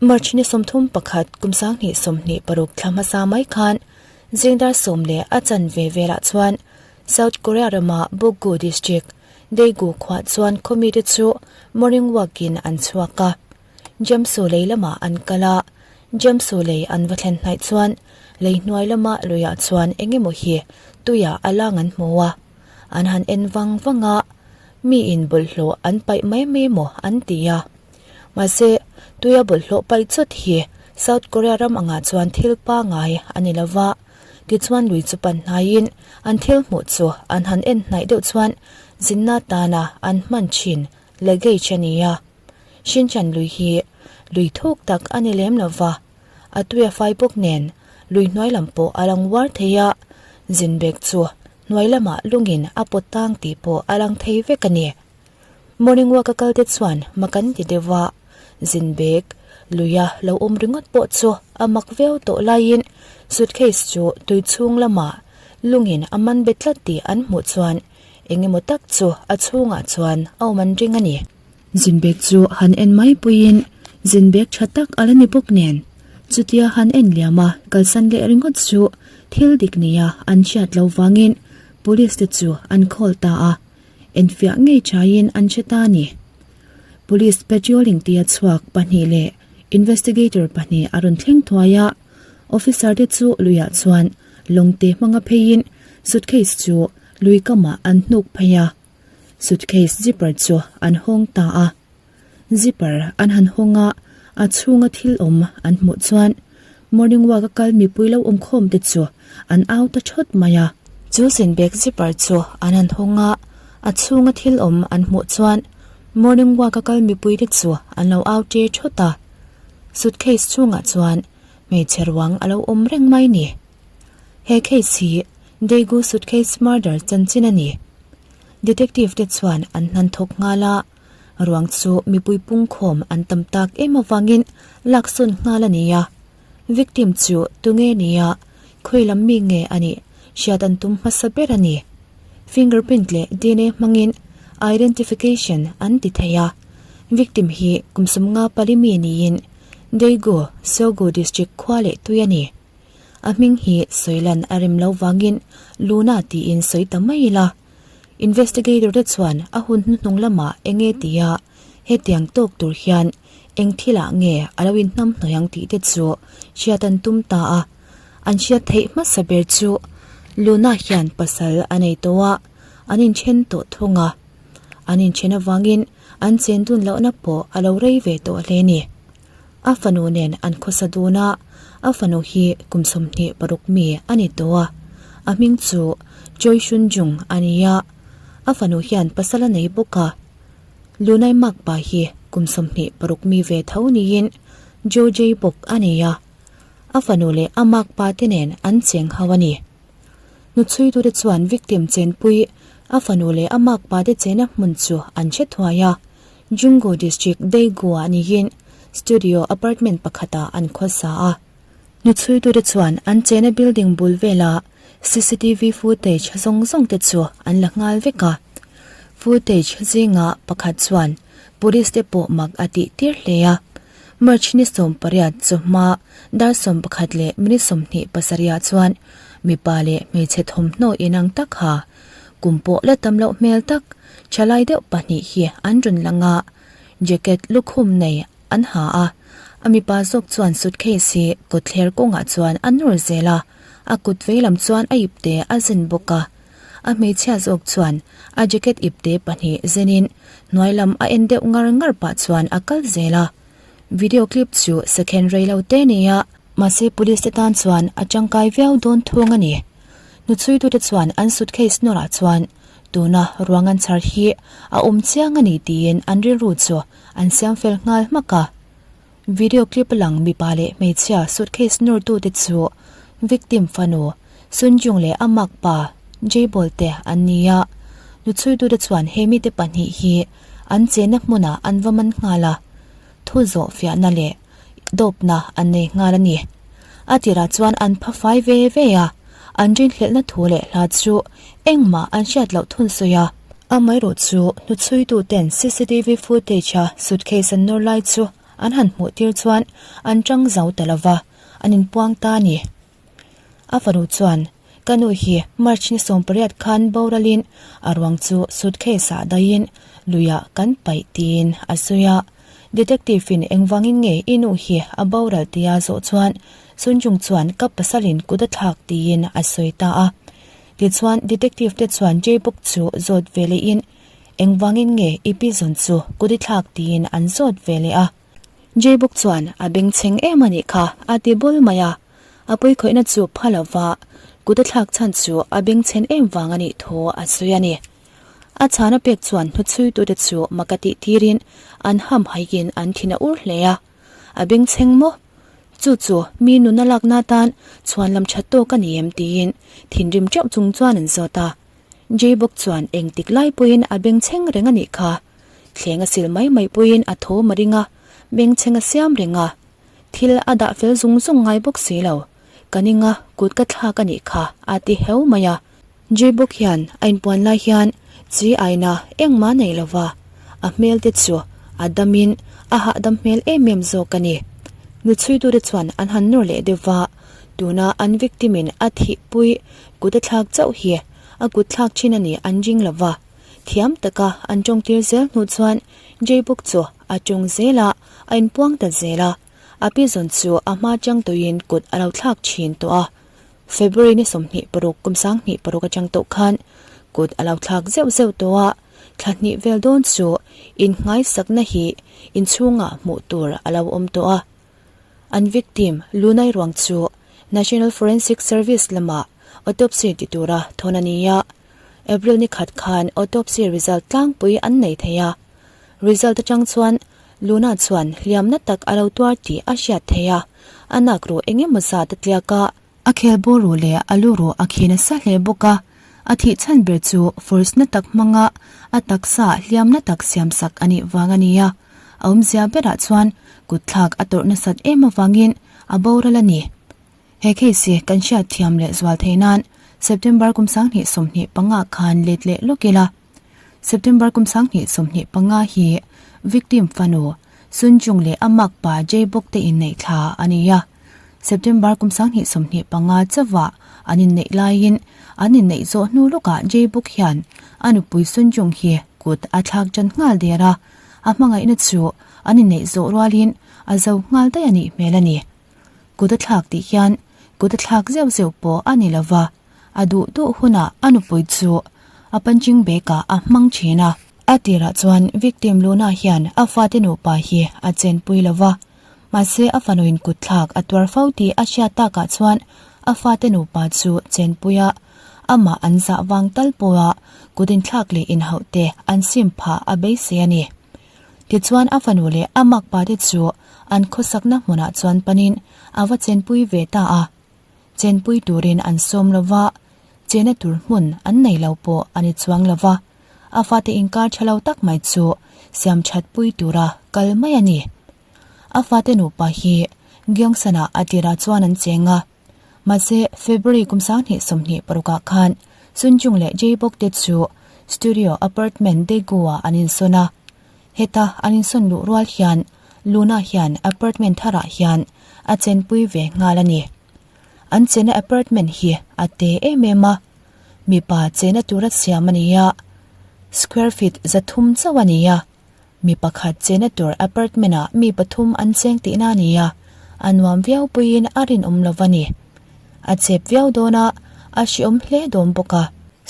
March ni 31 kum 2026 thla hmasa mai khan zingdar sawm leh a chanve velah chuan South Korea rama Bukgu District, Daegu khuah chuan khawmite chu morning walk in an chhuak a. Jamsu lei lamah an kal a, Jamsu lei an va thlen hnaih chuan lei hnuai lama luiah chuan eng emaw hi tuiah a lang an hmu a, an han en vang vang a, miin bawlhhlawh an paih mai mai maw an ti a. Mahse, tuia bawlhhlawh paih chawt hi South Korea ram angah chuan thil pangai a ni lo va, tichuan lui chu pan hnaiin an thil hmuh chu an han en hnaih deuh chuan zinna tana an hman thin luggage a ni a. Shinchan lui hi lui thuk tak a ni lem lo va, a tuia fai bawk nen lui hnuai lam pawh a lang uar thei a, zin bag chu hnuai lamah lungin a pawt tang tih pawh a lang thei vek a ni. Morning walk a kal te chuan mak an ti deuh a, zin bag luia lo awm ringawt pawh chu a mak viau tawh laiin suitcase chu tui chhung lamah lungin a man bet tlat tih an hmuh chuan eng emaw tak chu a chhungah chuan a awm an ring a ni. Zin bag chu han en mai puiin zin bag tha tak a la ni bawk nen chutia han en liam a kalsan leh ringawt chu thil dik nia an hriat lo vangin police te chu an call ta a. Enfiah ngei chaiin an hre ta a ni. Police patrolling tia chhuak pahnih leh investigator pahnih a rawn thleng thuai a, officer te chu luiah chuan lawngte hmanga pheiin suitcase chu lui kamah an hnuk phei a, suitcase zipper chu an hawng ta a. Zipper an han hawng a, a chhunga thil awm an hmuh chuan morning walk a kal mipui lo awm khawm te chu an au ta thawt mai a. Chu zin bag zipper chu an han hawng a, a chhunga thil awm an hmuh chuan morning walk a kal mipui te chu an lo au ṭe thawt a. Suitcase chhungah chuan hmeichhe ruang a lo awm reng mai ni. He case hi Daegu suitcase murder chanchin a ni. Detective te chuan an hnan thawk nghal a. Ruang chu mipui pungkhawm an tam tak em avangin laksawn nghal a ni a, victim chu tunge nia khawi lam mi nge a nih hriat an tum hmasa ber a ni. Fingerprint leh dna hmangin identification an ti thei a, victim hi kum sawmnga pali mi niin Daegu, Seogu district khua leh tui a ni. A hming hi sawilan a rem lo vangin Luna tiin sawi ta mai ila. Investigator te chuan a hun hnuhnung lamah eng nge tia hetiang tawk tur hian eng thilah nge a lo inhnam hnawih ang tih te chu hriat an tum ta a. An hriat theih hmasa ber chu Luna hian pasal a nei tawh a, an inthen tawh thung a. An inthen avangin an chen dun lohna pawh a lo rei ve tawh hle ni. A fanu nen an khawsa dun a, a fanu hi kum 26 mi a ni tawh a, a hming chu Choi Shun Jung a ni a, a fanu hian pasal a nei bawk a. Lunai Makpa hi kum 26 mi ve tho niin Jo Jae bawk a nei a, a fanu leh a makpa te nen an cheng ho a ni. Hnuchhuitute chuan victim chenpui a fanu leh a makpa te chena hmun chu an hre thuai a. Junggu District Daegu-ah niin studio apartment pakhatah an khawsa a. Hnuchhuitute chuan an chena building bul vela cctv footage zawng zawng te chu an la nghal vek a. Footage zinga pakhat chuan police te pawh mak a tih tir hle a. March ni 18 chawhma dar 11 leh minute 27 ah chuan mipa leh hmeichhe thawmhnaw inang tak ha kum pawh la tam loh hmel tak Thalai deuh pahnih hi an rawn lang a, jacket lukhum nei an ha a, a mipa zawk chuan suitcase hi kawtthler kawngah chuan a nawr zel a, a kut veilam chuan a ipte a zen bawk a, a hmeichhia zawk chuan a jacket ipte pahnih zenin hnuai lam a en deuh ngar ngar pah chuan a kal zel a, video clip chu second rei lo te nia, mahse police te tan chuan a tangkai viau dawn thung a ni. Hnuchhuitute chuan an suitcase nawrah chuan Tuna ruang an chhar hi a awm chiang a ni tiin an rilru chu an siam fel nghal hmak a. Video clip a lang mipa leh hmeichhia suitcase nawrtute chu victim fanu Sunjung leh a makpa Jaebol te an ni a. Hnuchhuitute chuan he mite pahnih hi an chenna hmunah an va man nghal a, thu zawh fiahna leh dawpna an nei nghal a ni. A tirah chuan an pha fai ve ve a, an rinhlelhna thu leh hla chu engmah an hriat loh thun sawi a. Amaherawhchu, hnuchhuituten cctv footage-a suitcase an nawr lai chu an han hmuh tir chuan an tang zo ta lo va, an inpuang ta a ni. A fanu chuan, Ka nu hi March ni 18 khan boralin a ruang chu suitcase ah daihin luiah kan paih tiin a sawi a. Detective in engvangin nge i nu hi a boral tia zawh chuan Sunjung chuan ka pasalin kut a thlak tiin a sawi ta a. Tichuan detective te chuan Jay bawk chu zawt ve lehin engvangin nge i pi zawn chu kut i thlak tiin an zawt ve leh a. Jay bawk chuan a bengchheng em a nih kha a ti bul mai a. A pawikhawihna chu pha lova kut a thlak chhan chu a bengchhen em vang a nih thu a sawi a ni. A chhana pek chuan hnuchhuitute chu mak a tih tirin an ham haikin an thin a ur hle a. A bengchheng maw? Chu chu mi nuna lakna atan chhuan lam that tawk a ni em tiin thinrim teuh chung chuan an zawt a. Jay bawk chuan engtik lai pawhin a bengchheng reng a nih kha. Thleng a sil mai mai pawhin a thawm a ring a, bengchheng a siam reng a. Thil a dah fel zung zung ngai bawk si lo. Ka ning a, kut ka thlak a nih kha a ti heu mai a. Jay bawk hian a inpuan lai hian chi aina engmah nei lo va, a hmel te chu a damin a hahdam hmel em em zawk a ni. Nuchhuitute chuan an han nawr leh deuh va, tuna an victim in a thihpui kut a thlak chauh hi a kut thlak thin a ni an ring lo va. Thiam taka an tawngtir zel hnu chuan Jay bawk chu a tawng zel a, a inpuang ta zel a. A pi zawn chu a hma chang tawhin kut a lo thlak thin tawh a. February ni 26 kum 26 atang tawh khan kut a lo thlak zeuh zeuh tawh a, thla hnih vel dawn chu innghaisakna hi inchhungah hmuh tur a lo awm tawh a. An victim Lunai ruang chu National Forensic Service lamah autopsy ti tura thawn a ni a, April ni khat khan autopsy result tlangpui an nei thei a. Result atang chuan Luna chuan hliamna tak a lo tuar tih a hriat theih a, a nak ruh eng emaw zat a tliak a, a khel bawr ruh leh a lu ruh a khi nasa hle bawk a, a thih chhan ber chu force na tak hmanga a taksa hliamna tak siam sak a nih vang a ni a, a awmzia berah chuan kutthlak a tawrh nasat em avangin a boral a ni. He case hi kan hriat thiam leh zual theih nan September kum 2025 khan let leh lawk ila. September kum 2025 hi victim fanu Sun Jung leh a makpa Jae Bok te inneih thla a ni a. September kum 2025 chauhah an inneih laiin an inneih zawh hnu lawkah Jae Bok hian a nupui Sun Jung hi kut a thlak tan nghal der a, a hmangaihna chu an inneih zawh rualin a zo nghal daih a nih hmel a ni. Kut a thlak tih hian kut a thlak zeuh zeuh pawh a ni lova, a duh duh hunah a nupui chu a punching bag ah a hmang thin a. A tirah chuan victim Luna hian a fate nupa hi a chenpui lova, mahse a fanuin kut thlak a tuar fo tih a hriat takah chuan a fate nupa chu chenpui a, amah an zah vang tal pawha kut inthlak leh inhauh te an sim phah a beisei a ni. Tichuan a fanu leh a makpa te chu an khawsakna hmunah chuan panin a va chenpui ve ta a. Chenpui turin an sawm lo va, chena tur hmun an nei lo pawh a ni chuang lo va, a fate inkar tha lo tak mai chu siam that pui tura kal mai a ni. A fate nupa hi Gyeongsan-ah a tirah chuan an cheng a, mahse February kum 2026 ah khan Sunjung leh Jaebok te chu studio apartment Daegu-ah an insawn a. Heta an insawn luh rual hian Luna hian apartment tharah hian a chenpui ve nghal a ni. An chena apartment hi a te em em a, mipa chena tura siam a ni a, square feet 300 chauh a ni a, mi pakhat chena tur apartment ah mi pathum an cheng tihna a ni a, a nuam viau puiin a rinawm lo va ni. A chep viau dawn a, a hreawm hle dawn bawk a.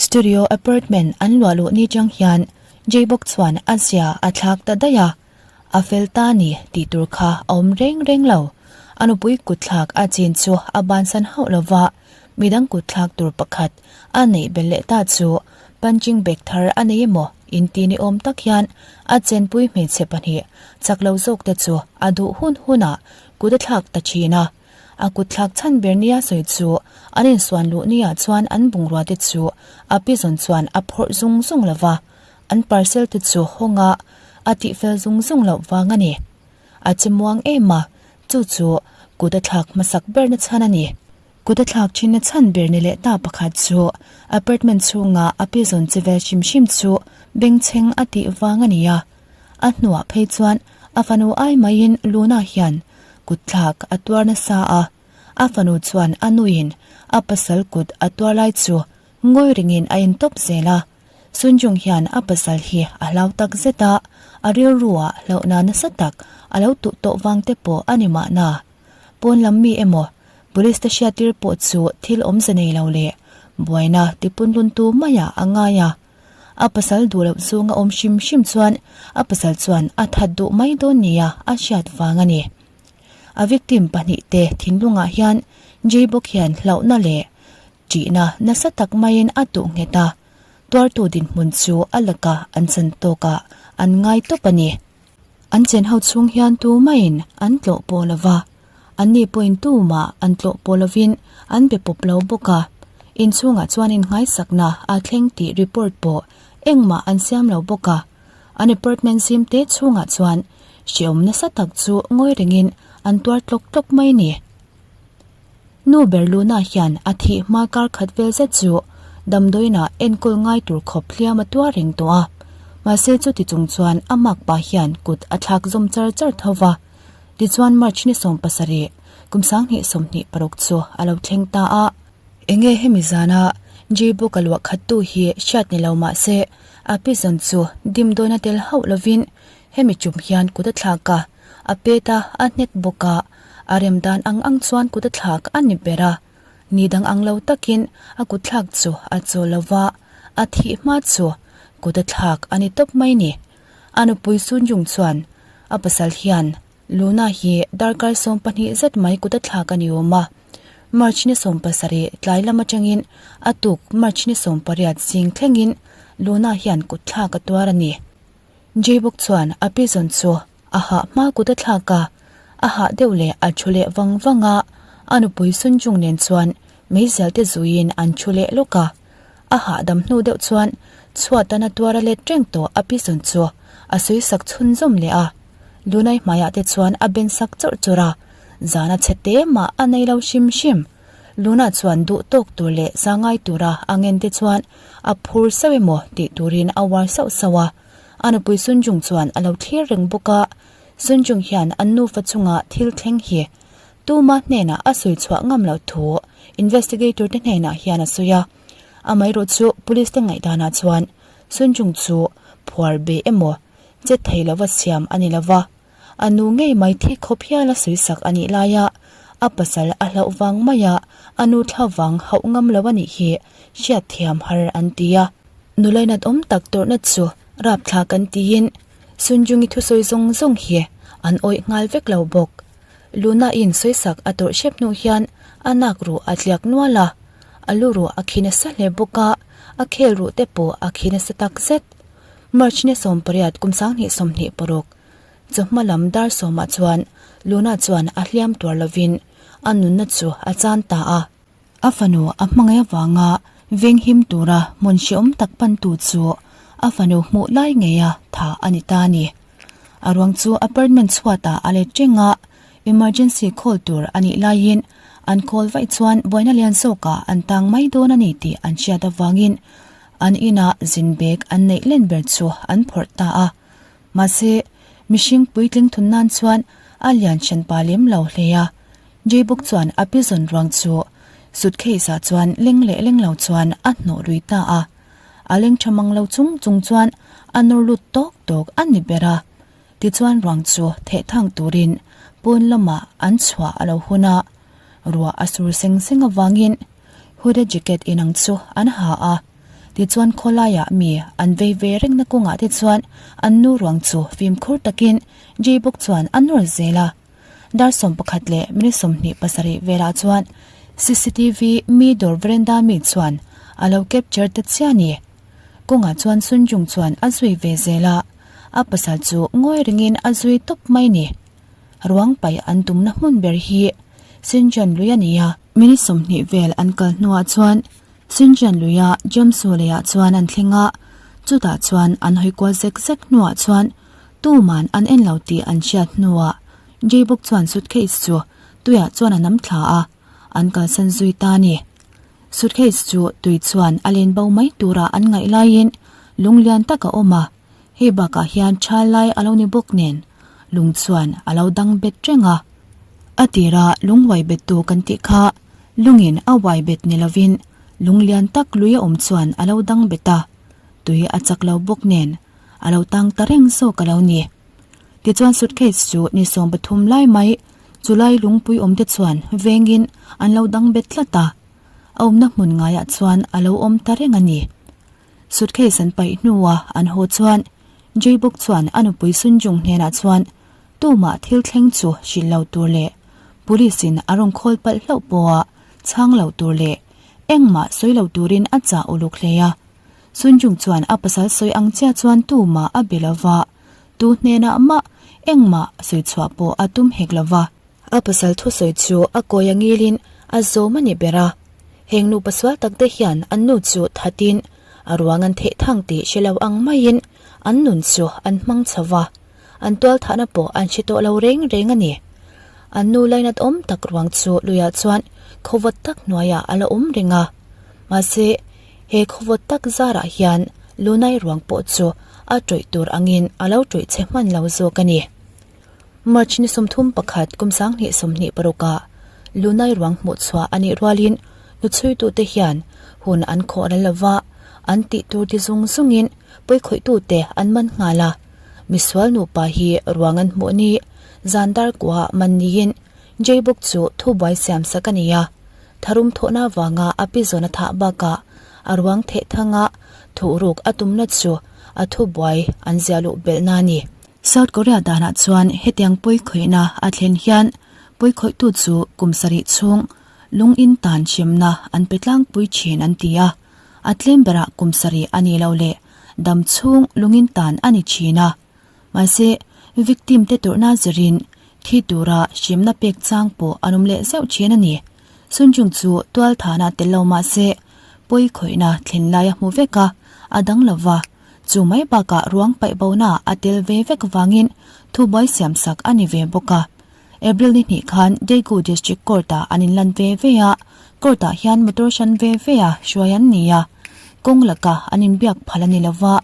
Studio apartment an luah luh ni chang hian Jay bawk chuan a zia a thlak ta daih a, a fel ta ni tih tur kha a awm reng reng lo. A nupui kutthlak a chin chu a bansan hauh lo va, midang kutthlak tur pakhat a neih belh leh ta chu punching bag thar a nei emaw inti ni awm tak hian a chenpui hmeichhe pahnih chak lo zawk te chu a duh hun hunah kut a thlak ta thin a. A kutthlak chhan ber nia sawi chu an insuan luh niah chuan an bungrua te chu a pizawn chuan a phawrh zung zung lo va, an parcel te chu hawnga a tihfel zung zung loh vang a ni. A che muang em a, chu chu kut a thlak hmasak berna chhan a ni. Kut a thlak thinna chhan ber ni leh ta pakhat chu apartment chhunga a pizawn che vel hrim hrim chu bengchheng a tih vang a ni a, a hnuah phei chuan. A fanu ai maiin Luna hian kutthlak a tuar nasa a, a fanu chuan a nuin a pasal kut a tuar lai chu ngawi ringin a intawp zel a. Sunjung hian a pasal hi a hlau tak zet a, a rilruah hlauhna nasa tak a lo tuh tawh vang te pawh a ni mahna. Pawn lam mi emaw Police te hriattir pawh chu thil awmze nei lo leh buaina tipunluntu maiah a ngai a. A pasal duh loh chunga awm hrim hrim chuan a pasal chuan a that duh mai dawn nia a hriat vang a ni. A victim pahnihte thinlungah hian Jay bawk hian hlauhna leh ṭihna nasa tak maiin a tuh nghet a, tuartu dinhmun chu a laka an chan tawkah an ngai tawp a ni. An chen ho chhung hian tumaiin an tlawh pawh lo va, anni pawhin tumah an tlawh pawh lovin an be pawp lo bawk a, inchhungah chuan inngaisakna a thleng tih report pawh engmah an siam lo bawk a, an apartment zim te chhungah chuan hrehawm nasa tak chu ngawi rengin an tuar tlawk tlawk mai a ni. Nu ber Luna hian a thih hma kar khat vel zet chu damdawiinah enkawl ngai tur khawp hliam a tuar reng tawh a. Mahse chuti chung chuan a makpa hian kut a thlak zawm char char tho va. Tichuan March ni 17, kum 2026 chu a lo thleng ta a. Enge hemi zana J-Book a luah khattu hi hriat ni lo mahse a pizawn chu dimdawina tel hauh lovin hemi tum hian kut a thlak a. A pet a, a hnek bawk a, a rem dan ang ang chuan kut a thlak a ni ber a. Ni dang ang lo takin a kut thlak chu a chawl lo va, a thih hma chu kut a thlak a ni tawp mai ni. A nupui Sunjung chuan a pasal hian Luna hi darkar 12 zet mai kut a thlak a ni awm a. March ni 17 tlai lam atangin a tuk March ni 18 zing thlengin Luna hian kut thlak a tuar a ni. Jay bawk chuan a pizawn chu a hah hma kut a thlak a, a hah deuh leh a thu leh vang vang a, a nupui Sunjung nen chuan meizial te zuiin an thu leh lawk a. A hahdam hnu deuh chuan chhuat a na tuar a let reng tawh a pizawn chu a sawi sak chhunzawm leh a. Lunai hmaiah te chuan a ben sak chawrh chawrh a, zan a chhe te mah a nei lo hrim hrim. Luna chuan duh tawk tur leh zangai tura a ngen te chuan a phur sauh emaw tih turin a uar sauh sauh a. A nupui Sunjung chuan a lo thlir reng bawk a, Sunjung hian an nufa chunga thil thleng hi tuma hnenah a sawi chhuah ngam loh thu investigator te hnenah hian a sawi a. Amaherawh chu police te ngaihdanah chuan Sunjung chu phuar be emaw che thei lova siam a ni lova, a nu ngei mai thi khawp hial a sawi sak a nih laia a pasal a hlauh vang maia a nu thla vang hauh ngam lo a nih hi hriatthiam har an ti a. Nulainat awm tak tawrhna chu rapthlak an tiin Sunjungi thusawi zawng zawng hi an awih nghal vek lo bawk. Luna-in sawisak a tawrh hrep hnu hian a nak ruh a tliak nual a, a lu ruh a khi nasa hle bawk a, a khel ruh te pawh a khi nasa tak zet. March ni 18 kum 2026 chawhma lam dar sawmah chuan Luna chuan a hliam tuar lovin a nunna chu a chan ta a. A fanu a hmangaih avanga venghim tura hmun hrehawm tak pantu chu a fanu hmuh lai ngeia tha a ni ta a ni. A ruang chu apartment chhuatah a let reng a, emergency call tur a nih laiin an call vaih chuan buaina lian zawkah an tang mai dawn a ni tih an hriat avangin an inah zin bag an neih len ber chu an phawrh ta a. Mahse, mihring puitling thun nan chuan a lian hran pa lem lo hle a. Jay bawk chuan a pizawn ruang chu suitcase ah chuan leng leh leng lo chuan a hnawh lui ta a. A leng tha mang lo chung chung chuan a nawr lut tawk tawk a ni ber a. Tichuan ruang chu theh thang turin pawn lamah an chhuah a lo hun a. Ruah a sur seng seng avangin hooded jacket inang chu an ha a. Tichuan khawlaiah mi an vei ve rengna kawngah te chuan an nu ruang chu fimkhur takin Jay bawk chuan a nawr zel a. Dar 11 leh minute 27 velah chuan cctv mi dawr veranda mi chuan a lo capture ta chiah a ni. Kawngah chuan Sunjung chuan a zui ve zel a, a pasal chu ngawi ringin a zui tawp mai ni. Ruang paih an tumna hmun ber hi Sinjan lui a ni a. Minute 20 vel an kal hnuah chuan Sinjan luia Jamsu leiah chuan an thleng a, chutah chuan an hawi kual zek zek hnuah chuan Tuman an en lo tih an hriat hnuah Jay bawk chuan suitcase chu tuiah chuan a nam thla a, an kalsan zui ta a ni. Suitcase chu tui chuan a len bo mai tura an ngaih laiin lung lian tak a awm a, hei bakah hian thal lai a lo ni bawk nen. Lung chuan a lo dang bet reng a. A tira lung uai bettu kan tih kha lungin a uai bet ni lovin lung lian tak lui a awm chuan a lo dang bet a, tui a chak lo bawk nen a lo tang ta reng zawk a lo ni. Tichuan suitcase chu ni 13 lai mai chulai lungpui awm te chuan vengin an lo dang bet tlat a, a awmna hmun ngaiah chuan a lo awm ta reng a ni. Suitcase an paih hnua an haw chuan Jay bawk chuan a nupui Sunjung hnenah chuan tumah thil thleng chu hrilh lo tur leh police in a rawn khawl palh hlauh pawha chhang lo tur leh engmah sawi lo turin a chah uluk hle a. Sunjung chuan a pasal sawi ang chiah chuan tumah a be lova, tu hnenah mah engmah sawi chhuah pawh a tum hek lova. A pasal thusawi chu a kawi a ngilin a zawm a ni ber a. Heng nupa sual tak te hian an nu chu thatin a ruang an theh thang tih hre lo ang maiin an nun chu an hmang chho va, an tual thahna pawh an hre tawh lo reng reng a ni. An nu lainat awm tak ruang chu luiah chuan khawvawt tak hnuaiah a la awm reng a. Mahse, he khawvawt tak zarah hian lunai ruang pawh chu a tawih tur angin a lo tawih chhe hman lo zawk a ni. March ni 31 kum 2026 ah Lunai ruang hmuh chhuah a nih rualin hnuchhuitute hian hun an khawh ral lova, an tih tur ti zung zungin pawikhawih-tute an man nghal a. Misual nupa hi ruang an hmuh ni zan dar kuah man niin Jay bawk chu thubuai siam sak a ni a. Tharum thawhna avanga a pi zawn a thah bakah a ruang theh thanga thuhruk a tumna chu a thubuai an ziah luh belhna a ni. South Korea danah chuan hetiang pawikhawihna a thlen hian pawikhawihtu chu kum sarih chhung lung in tan hremna an pe tlangpui thin an ti a, a tlem berah kum sarih a nih loh leh dam chhung lung in tan a ni thin a. Mahse, victim te tawrhna zirin thi tura hremna pek chang pawh an awm leh zeuh thin a ni. Sunjung chu tual thana tel lo mahse pawikhawihna thlen lai a hmu vek a, a dang lova. Chu mai bakah ruang paih bona a tel ve vek vangin thubuai siam sak a ni ve bawk a. April ni hnih khan Daegu District Court-ah an inlan ve ve a, court-ah hian motor hran ve ve a hruai an ni a. Kawng laka an inbiak phal a ni lova,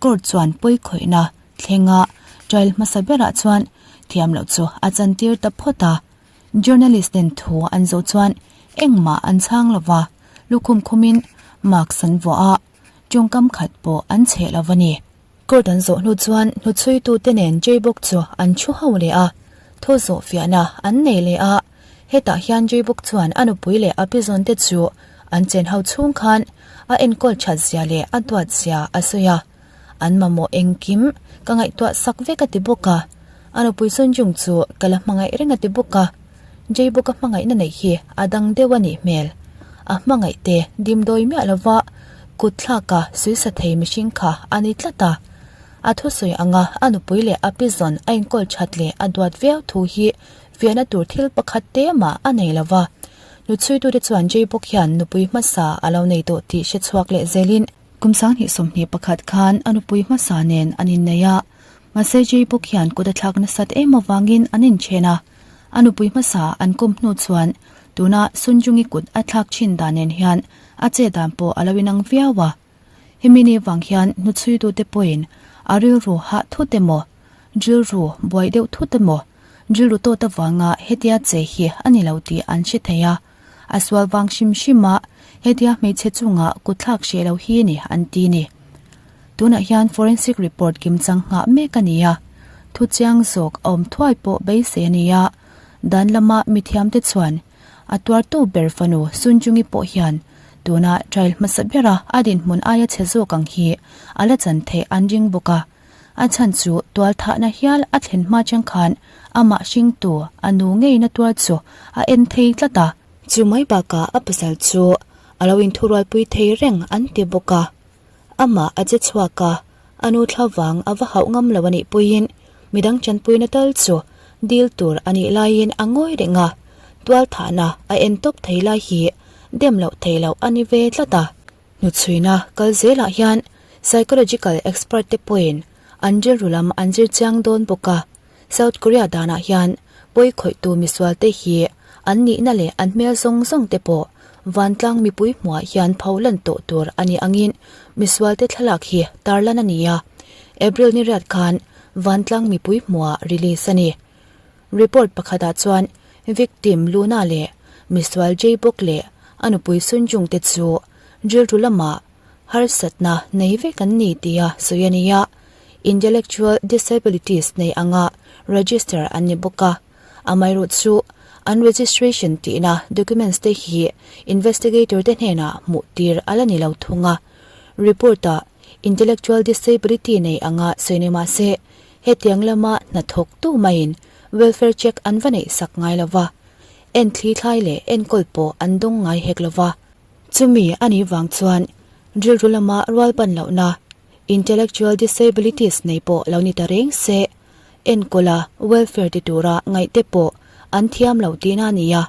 court chuan pawikhawihna thlenga trial hmasa berah chuan thiam loh chu a chantir ta phawt a. Journalist ten thu an zawh chuan engmah an chhang lova, lukhum khumin mask an vuah a. Tawngkam khat pawh an cheh lo a ni. Court an zawh hnu chuan hnuchhuitute nen Jay bawk chu an thu ho leh a, thu zawh fiahna an nei leh a. Hetah hian Jay bawk chuan a nupui leh a pizawn te chu an chen ho chhung khan a enkawl that zia leh a duat zia a sawi a. An mamawh engkim ka ngaihtuah sak vek a ti bawk a. A nupui Sunjung chu ka la hmangaih reng a ti bawk a. Jay bawka hmangaihna neih hi a dang deuh a nih hmel. A hmangaih te dimdawi miah lova kut thlaka suisa thei mihring kha a ni tlat a. A thusawi anga a nupui leh a pizawn a inkawl that leh a duat viau thu hi fiahna tur thil pakhat te mah a nei lova. Nuchhuitute chuan Jay bawk hian nupui hmasa a lo nei tawh tih hre chhuak leh zelin, Kum 2021 khan a nupui hmasa nen an innei a, mahse Jay bawk hian kut a thlak nasat em avangin an inchen a. A nupui hmasa an kawm hnu chuan tuna Sunjungi kut a thlak thin dan nen hian a che dan pawh a lo inang viau a. Hemi ni vang hian hnuchhuitute pawhin a rilru hah thut emaw, rilru buai deuh thut emaw, rilru tawt avanga hetia che hi a ni lo tih an hre thei a. A sual vang hrim hrim a, hetia hmeichhe chunga kut thlak hreh lo hi ni an ti ni. Tunah hian forensic report kimchang nghah mek a ni a, thuchiang zawk a awm thuai pawh beisei a ni a, dan lama mithiamte chuan a tuartu ber fanu Sunjungi pawh hian tuna trial hmasa bera a dinhmun aia chhe zawk ang hi a la chan theih an ring bawk a, a chhan chu tualthahna hial a thlen hma chang khan amah hringtu a nu ngeina tuar chu a en thei tlat a. Chu mai bakah a pasal chu a lo inthurualpui thei reng an ti bawk a. Amah a che chhuak a, a nu thla vang a va hauh ngam lo a nih puiin midang chanpuina tal chu dil tur a nih laiin a ngawi reng a, tualthahna a en tawp thei lai hi dem loh thei loh a ni ve tlat a. Hnuchhuina kal zelah hian psychological expert te pawhin an rilru lam an zir chiang dawn bawk a, South Korea danah hian pawi khawihtu misual te hi an nihna leh an hmel zawng zawng te pawh vantlang mipui hmuah hian pho lan tawh tur a nih angin misual te thlalak hi tarlan a ni a. April ni riat khan. vantlang mipui hmuhah release a ni. Report pakhatah chuan victim Luna leh misual Jay Bok leh a nupui Sun Jung te chu rilru lamah harsatna nei vek an ni tia sawi a ni a, intellectual disabilities nei anga register an ni bawk a. Amaherawh chu an registration tihna documents te hi investigator te hnenah hmuh tir a la ni lo thung a. Report ah intellectual disability nei anga sawi ni mah se hetiang lama hnathawk tu maiin welfare check an va neih sak ngai lo va, enthli thlai leh enkawl pawh an dawng ngai hek lo va. Chumi a nih vang chuan rilru lama rual pan lohna intellectual disabilities nei pawh lo ni ta reng se, enkawla welfare ti tura ngaihte pawh an thiam lo tihna a ni a.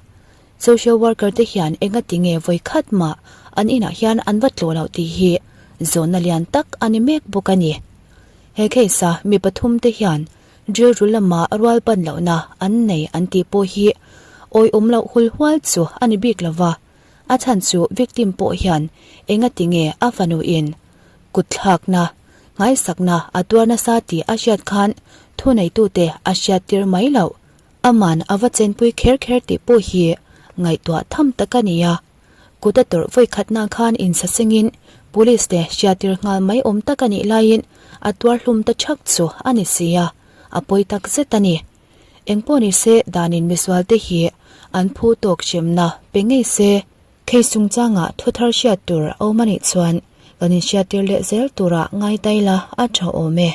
Social worker te hian enga tinge vawi khat mah an inah hian an va tlawh loh tih hi zawnna lian tak a ni mek bawk a ni. He case a mi pathum te hian rilru lama rual pan lohna an nei an tih pawh hi awihawm loh hul hual chu a ni bik lova, a chhan chu victim pawh hian enga tinge a fanu in kutthlakna, nghaisakna a tuar nasa tih a hriat khan thuneitute a hriattir mai loh. Aman a va chenpui kher kher tih pawh hi ngaihtuah tham tak a ni a. Kut a tawrh vawi khatna khan insasengin Police te hriattir nghal mai awm tak a nih laiin a tuar hlum ta thak chu a ni si a, a pawi tak zet a ni. Engpawh ni se danin misualte hi an phu tawk hremna pe ngei se. Case chungchangah thu thar hriat tur a awm a nih chuan kan inhriattir leh zel turah ngai tai la a tha awm e.